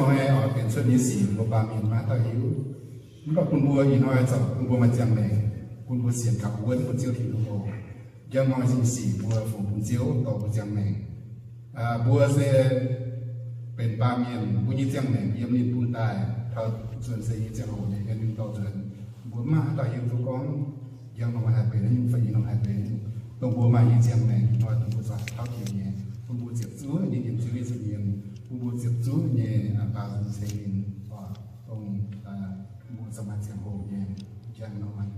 Hnoi oix benx cuotv nyei sic mbuo baamh mienh maiv dauh hiuv. Mv baac bun mbuo ih hnoi zoux bun mbuo maaih ziangh maengc, bun mbuo sienx kaux wuonv bun Ziouv Tin-Hungh oc. Njang hnoi nyei sic mbuo fungx bun Ziouv dorh mbuo ziangh maengc. Mbuo se benx baamh mienh, mbuo nyei ziangh maengc yiem ninh bun daaih taux nzuonx se nyei ziangh hoc nyei, yiem ninh dorh nzuonx. Mbuo maiv haaix dauh hiuv duqv gorngv njang hnoi haih benx nyungc fai ih hnoi haih benx nyungc. Dongh mbuo maaih nyei ziangh maengc ih hnoi dongh mbuo zuqc tauv jiex nyei, bun mbuo ziepc zuoqv nyei yiem Ziouv Yesu mienh, bun mbuo ziepc zuoqv nyei baaux nzung ceng ninh, dongh mbuo zoux maaih ziangh hoc nyei njang hnoi.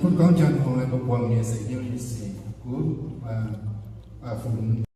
Gunv gorngv njang hnoi mbuo buangh nyei se Ziouv Yesu gunv, fungx